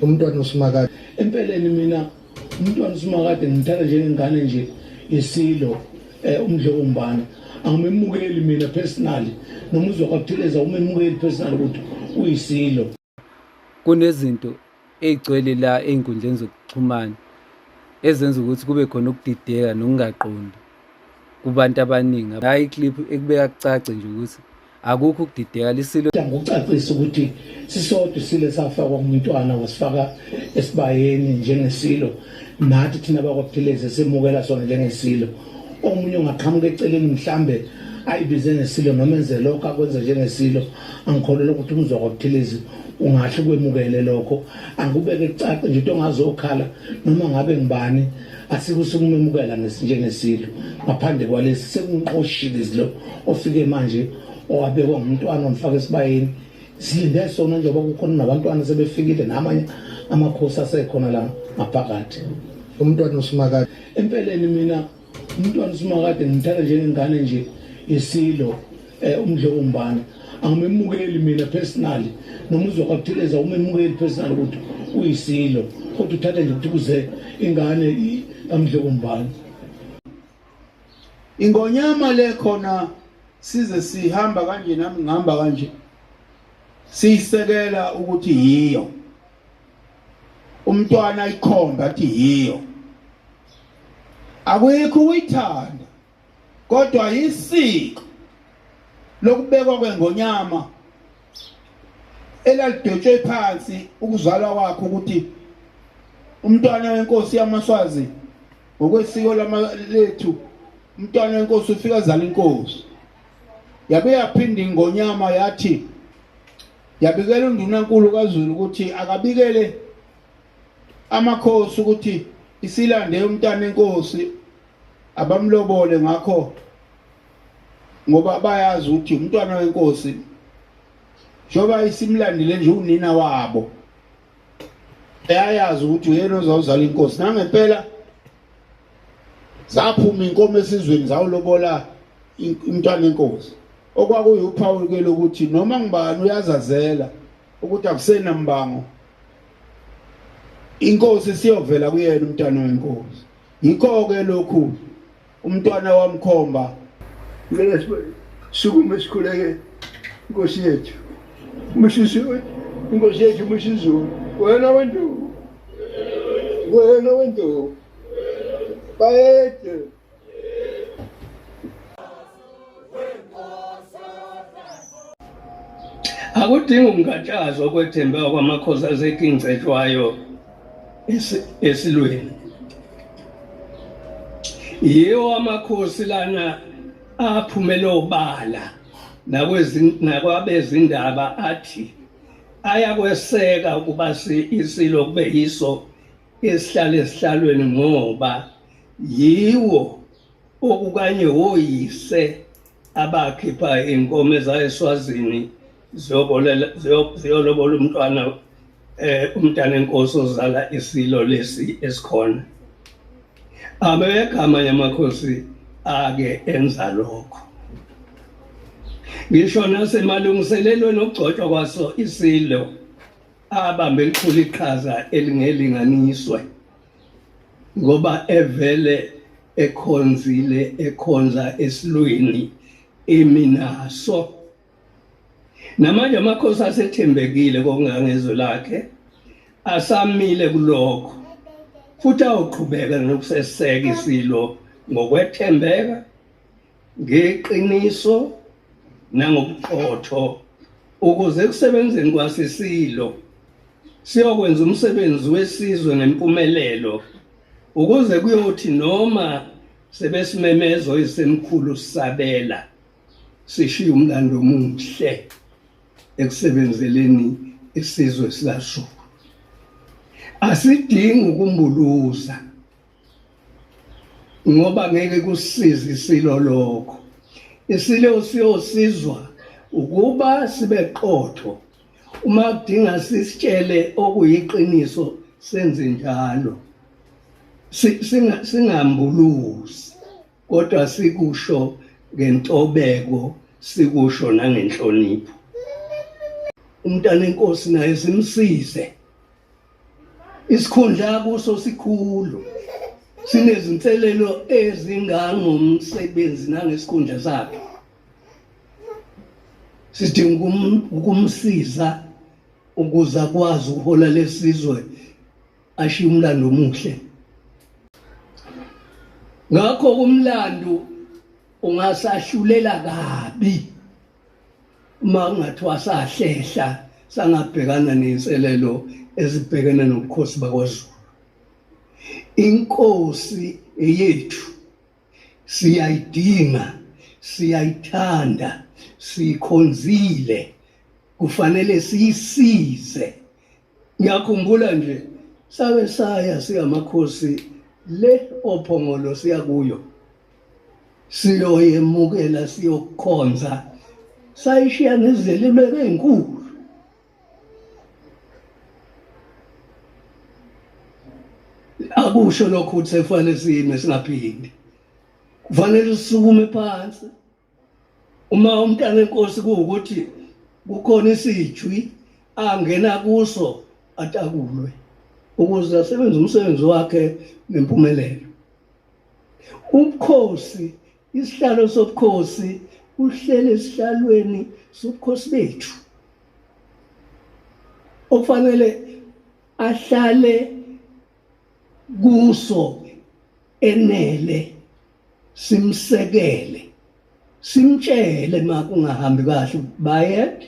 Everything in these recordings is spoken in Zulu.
Umntwana uSimakade. Empeleni mina umntwana uSimakade ngimthatha njengengane nje yesilo uMdlokombana. Angimemukeli mina personally noma uZwakabuthelezi awumemukeli personally ukuthi uyisilo. Kunezinto ey'gcwele la ey'nkundleni zokuxhumana ezenza ukuthi kube khona ukudideka nokungaqondi kubantu abaningi. Hhayi iclip ekubeka kucace nje ukuthi akukho ukudideka lisilo. Ngokucacisa ukuthi sisodwa isilo esafakwa kumntwana wasifaka esibayeni njengesilo, nathi thina bakwaButhelezi semukela sona njengesilo. Omunye ongaqhamuka eceleni mhlambe ayibize ngesilo noma enze lokho akwenza njengesilo, angikholelwa ukuthi umzwa kwaButhelezi ungahle ukwemukele lokho. Angikubeke kucace nje into ongazokhala noma ngabe ngibani, asikusukumemukela njengesilo ngaphandle kwalesi sekunqoshile lo ofike manje owabekwa ngumntwana wamfaka esibayeni. Silinde sona njengoba kukhona nabantwana sebefikile namanye amakhosi asekhona la ngaphakathi. Umntwana uSimakade. Empeleni mina umntwana uSimakade ngimthatha njengengane nje yesilo uMdlokombana. Angimemukeli mina personally noma uZwakabuthelezi awumemukeli personally ukuthi uyisilo, kodwa uthatha nje ukuthi kuze ingane kaMdlokombana. Ingonyama le khona size sihamba kanje, nami ngihamba kanje, siyisekela ukuthi yiyo. Umntwana ayikhomba athi yiyo. Akuyikho ukuyithanda, kodwa yisiko lokubekwa kwengonyama elalidwetshwe phansi ukuzalwa kwakhe, ukuthi umntwana wenkosi yamaSwazi ngokwesiko lethu umntwana wenkosi ufika azala inkosi. Yabe yaphinda ingonyama yathi yabikela undunankulu kaZulu ukuthi akabikele amakhosi ukuthi isilande umntwana enkosi abamlobole, ngakho ngoba bayazi ukuthi umntwana wenkosi njengoba isimlandile nje unina wabo eyayazi ukuthi uyena ozawuzala inkosi. Nangempela zaphuma inkomo esizweni zawulobola umntwana enkosi, okwakuyuphawu ke lokuthi noma ngibani uyazazela ukuthi akusenambango, inkosi siyovela kuyena umntwana wenkosi. Yikho ke lokhu umntwana wamkhomba. Ngicela sisukume sikhuleke inkosi yethu inkosi yethu uMisuzulu, wena wenduku, wena wenduku, bayede. Akudingi ukungatshazwa ukwethembeka kwamakhosi aseKing Cetshwayo esilweni. Yiwo amakhosi lana aphumele obala nakwabezindaba athi ayakweseka ukuba isilo kube yiso esihlala esihlalweni, ngoba yiwo okukanye woyise abakhipha inkomo ezayeSwazini ziyolobola umntwana umntana enkosi ozala isilo lesi esikhona. Abekho amanye amakhosi ake enza lokho. Ngisho nasemalungiselelweni okugcotshwa kwaso isilo abambe elikhulu iqhaza elingelinganiswe, ngoba evele ekhonzile ekhonza esilweni eminaso. Namanje amakhosi asethembekile kokungangezwe lakhe asamile kulokho, futhi awuqhubeka nokuseseka isilo ngokwethembeka, ngeqiniso nangobuqotho, ukuze ekusebenzeni kwasisilo siyokwenza umsebenzi wesizwe ngempumelelo, ukuze kuyothi noma sebesimemeza oyisemkhulu sisabela sishiye umlando omuhle ekusebenzeleni isizwe sikaZulu. Asidingi ukumbuluza ngoba ngeke kusize isilo lokho. Isilo siyosizwa ukuba sibe qotho, uma kudinga sisitshele okuyiqiniso senze njalo, singambuluzi, kodwa sikusho ngentobeko, sikusho nangenhlonipho. Umntana enkosi naye simsize Isikhundla kuso sikhulu, sinezinselelo ezingangomsebenzi nangesikhundla sakhe. Sidinga ukumsiza ukuze akwazi ukuhola lesizwe, ashiye umlando omuhle. Ngakho umlando ungasahlulela kabi uma kungathiwa sahlehla sangabhekana nezinselelo ezibhekene nobukhosi bakwaZulu. Inkosi eyethu siyayidinga, siyayithanda, siyikhonzile, kufanele siyisize. Ngiyakhumbula nje sabe saya singamakhosi le oPhongolo, siya kuyo siyoyemukela, siyokhonza, sayishiya nezeluleko ezinkulu. Akusho lokho ukuthi sekufanele sime singaphindi, kufanele sisukume phansi. Uma umntana enkosi kuwukuthi kukhona isijwi angena kuso, atakulwe ukuze asebenze umsebenzi wakhe ngempumelelo. Ubukhosi, isihlalo sobukhosi, uhlele esihlalweni sobukhosi bethu okufanele ahlale kuso enele, simsekele, simtshele ma kungahambi kahle. Bayet,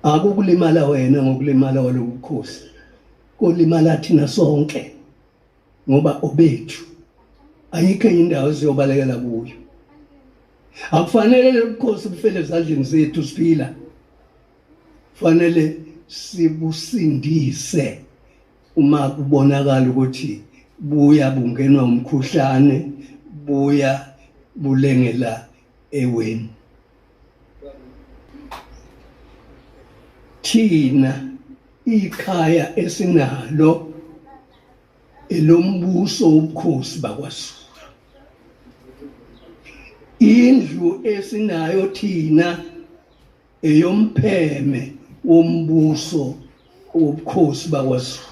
akukulimala wena ngokulimala walobukhosi, kolimala thina sonke ngoba obethu, ayikho enye indawo esiyobalekela kuyo. Akufanele lobukhosi bufele ezandleni zethu siphila, fanele sibusindise uma kubonakala ukuthi buya bungenwa umkhuhlane, buya bulengela eweni. Thina ikhaya esinalo elombuso wobukhosi bakwaZulu. Indlu esinayo thina eyompheme wombuso wobukhosi bakwaZulu.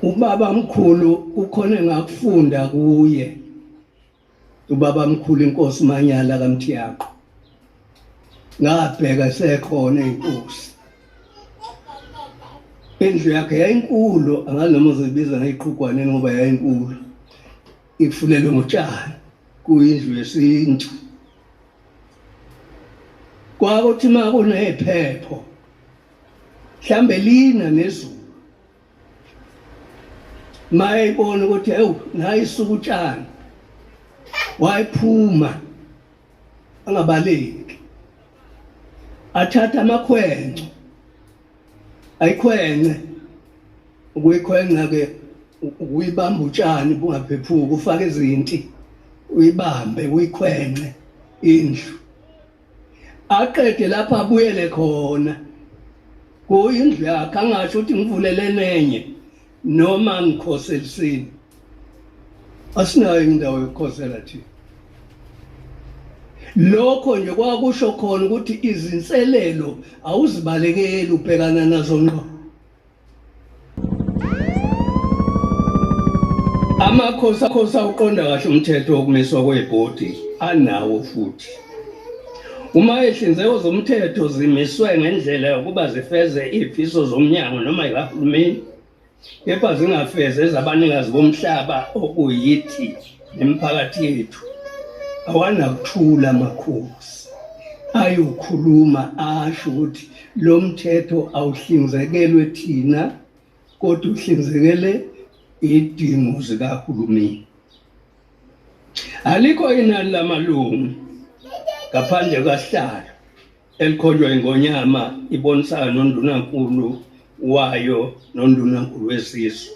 Ubaba mkhulu kukhona engakufunda kuye, ubaba mkhulu inkosi Manyala kaMthiyaqo. Ngabheka sekhona inkosi, indlu yakhe yayinkulu, angazi noma uzoyibiza ngeyiqhugwane ngoba yayinkulu, ifulelwe ngotshani, kuyindlu yesintu. Kwakuthi uma kunephepho mhlambe lina nezulu, mayibona ukuthi ewu nayi isuka utshani, wayiphuma angabaleki, athatha amakhwenco ayikhwence. Ukuyikhwenca ke ukuyibamba utshani bungaphephuki, ufake izinti uyibambe uyikhwence indlu, aqede lapha abuyele khona kuyindlu yakhe, angasho ukuthi ngivulele nenye noma ngikhoselisini. Asinayo indawo yokukhosela thina. Lokho nje kwakusho khona ukuthi izinselelo awuzibalekeli, ubhekana nazo ngqo. Amakhosi akhosi awuqonda kahle umthetho wokumiswa kwebhodi anawo, futhi uma ihlinzeko zomthetho zimiswe ngendlela yokuba zifeze izifiso zomnyango noma ikahulumeni, kepha zingafezi ezabanikazi bomhlaba okuyithi nemiphakathi yethu, awanakuthula amakhosi ayokhuluma asho ukuthi lo mthetho awuhlinzekelwe thina kodwa uhlinzekele idingo zikahulumeni. Alikho inani lamalungu ngaphandle kwasihlalo elikhonjwa ingonyama ibonisana nondunankulu wayo nondunankulu wesizwe.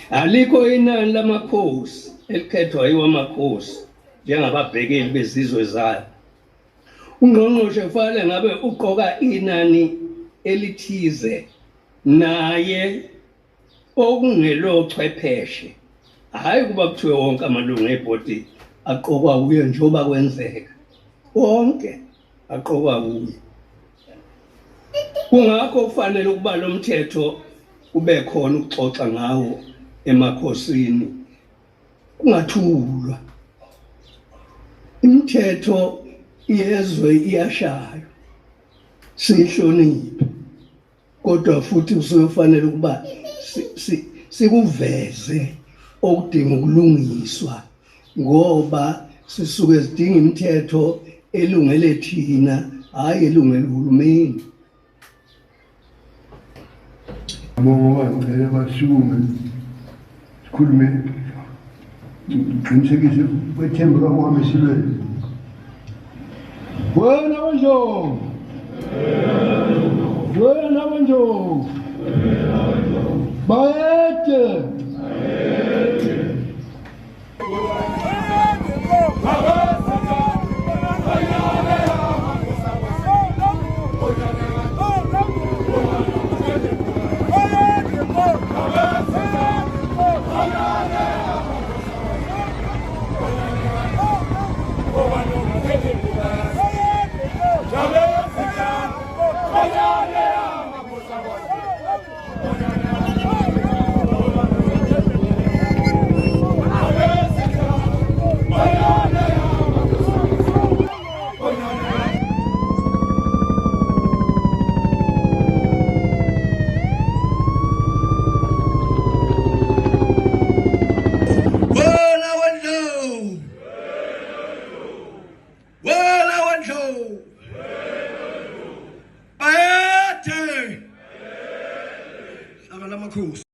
Alikho inani lamakhosi elikhethwa yiwamakhosi njengababhekeli bezizwe zayo. Ungqongqoshe kufanele ngabe uqoka inani elithize naye okungelochwepheshe, hhayi kuba kuthiwe wonke amalungu ebhodi aqokwa kuye njengoba kwenzeka, wonke aqokwa kuye. Kungakho kufanele ukuba lo mthetho ube khona ukuxoxa ngawo emakhosini, kungathulwa. Imithetho yezwe iyashaywa, siyihloniphe, kodwa futhi kusuke ukuba sikuveze okudinga ukulungiswa, ngoba sisuke sidinga imithetho elungele thina, hhayi elungele uhulumeni. Bonga ngicela basukume sikhulume, ngiqinisekise kwethemba kwami esilweni. Wena wenjongo, wena wenjongo, bayede. Bayethe! Hlaka lamakhosi.